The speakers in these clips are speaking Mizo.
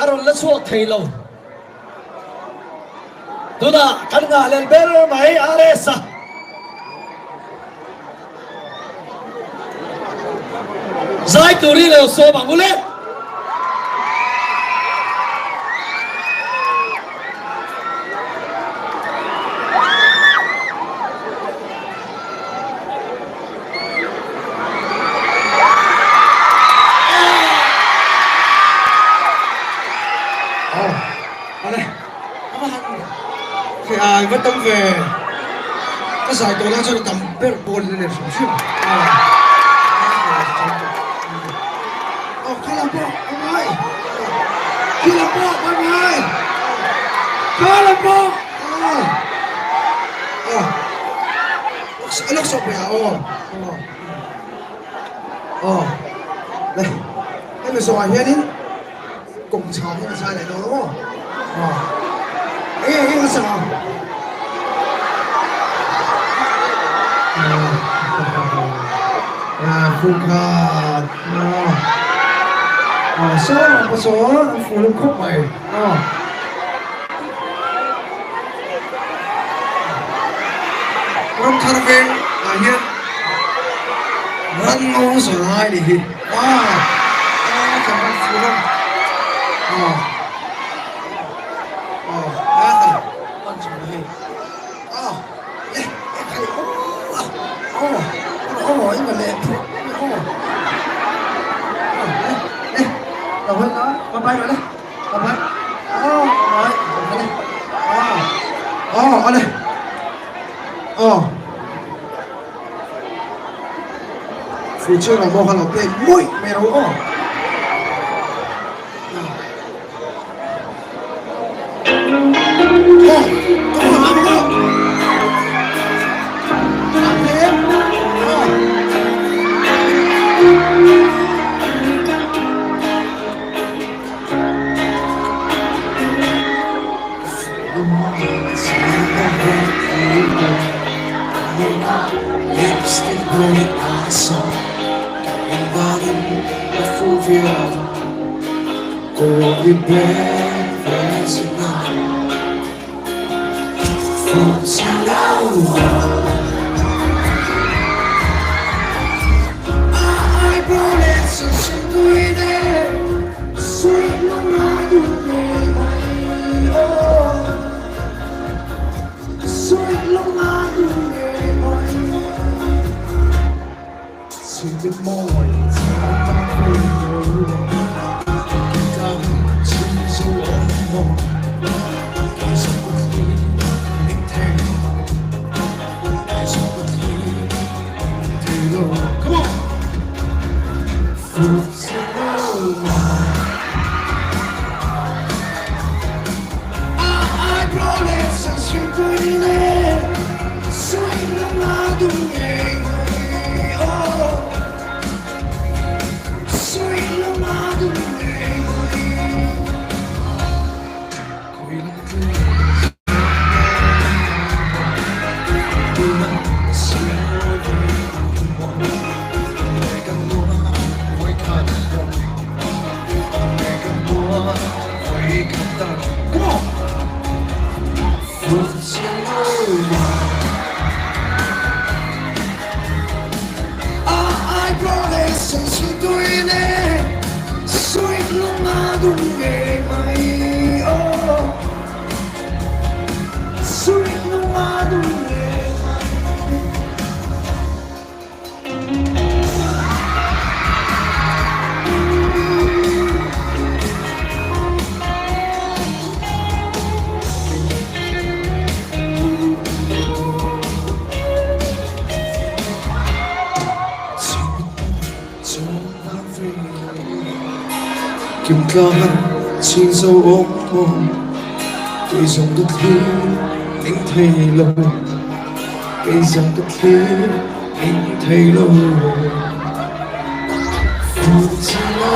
a rawn la chhuak thei lo. Tunah kan ngahhlel ber mai RS a. Zai turin lo sawm ang u le. Ai va tam ve ka zai tawh lai chuan a tam ber pawl in a nei hrim hrim aw kha lam pawh a ngai khi lam pawh a ngai kha lam pawh a lak sawh pawh aw aw le hemi zawhah hianin Kawng chhang hi ka zai leh dawn aw. Enge enge ka sak ang? Fukhat. Saw lam pawh sawn an fuh lo khawp mai. Ramthar veng ah hian ran ngo zawh lai ni hi. Future ang mawh lo pek mawih mai ro aw. Kimtlanga chhing zo awm awm Kei zawng ka thlir ning thei lo Kei zawng ka thlir ning thei lo Fuh chi lo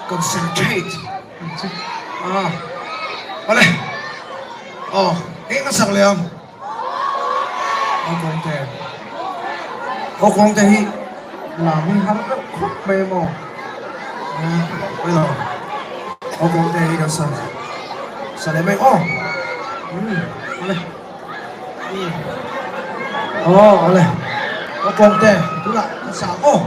Concentrate. A awle aw eng a sak leh ang aw kawng te aw kawng te hi lam hi har deuh khawp mai maw a lo aw kawng te hi kan sa sa leh mai aw umm awle aw awle aw kawng te tunah kan sa ang aw.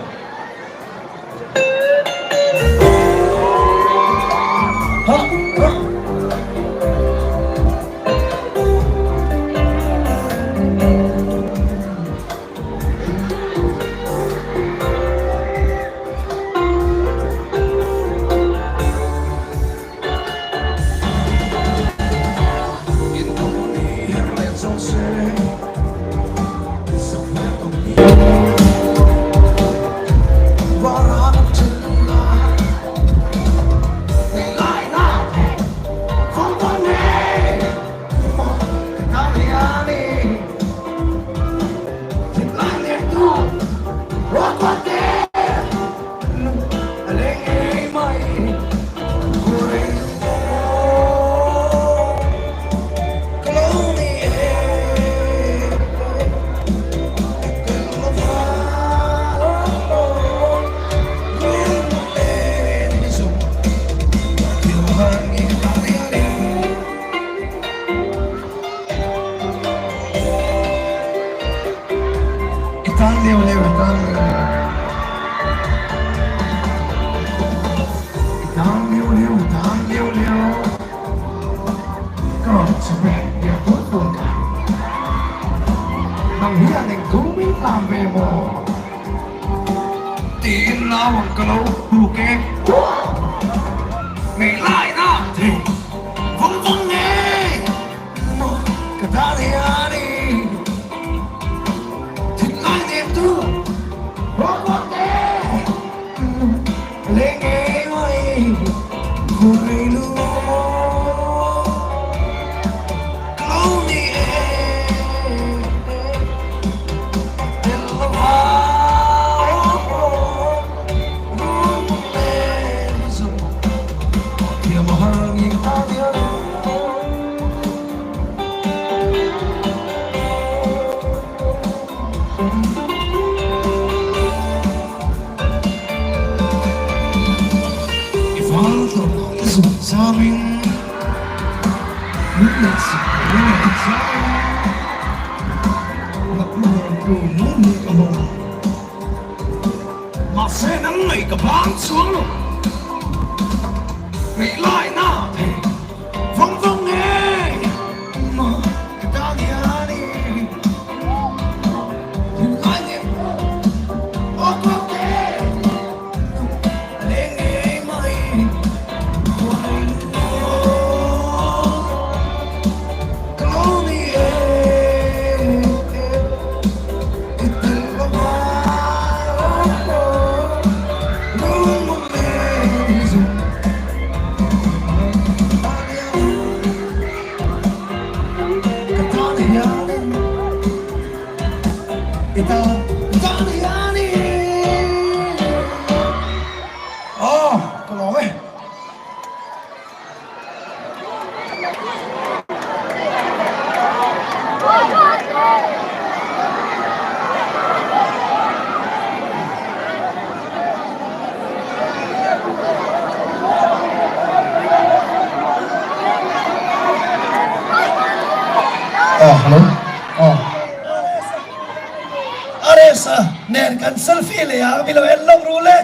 Aresa nen kan selfie leh ang milo en lo ru le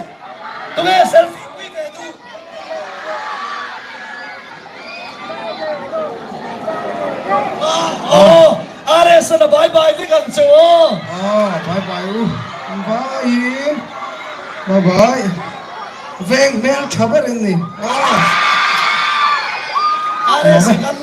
tunge selfie pui ve duh. Aw Aresa na bye bye vek ang che aw. Aw bye bye u bye bye bye veng hmel tha ber in ni aw. Aresa kan.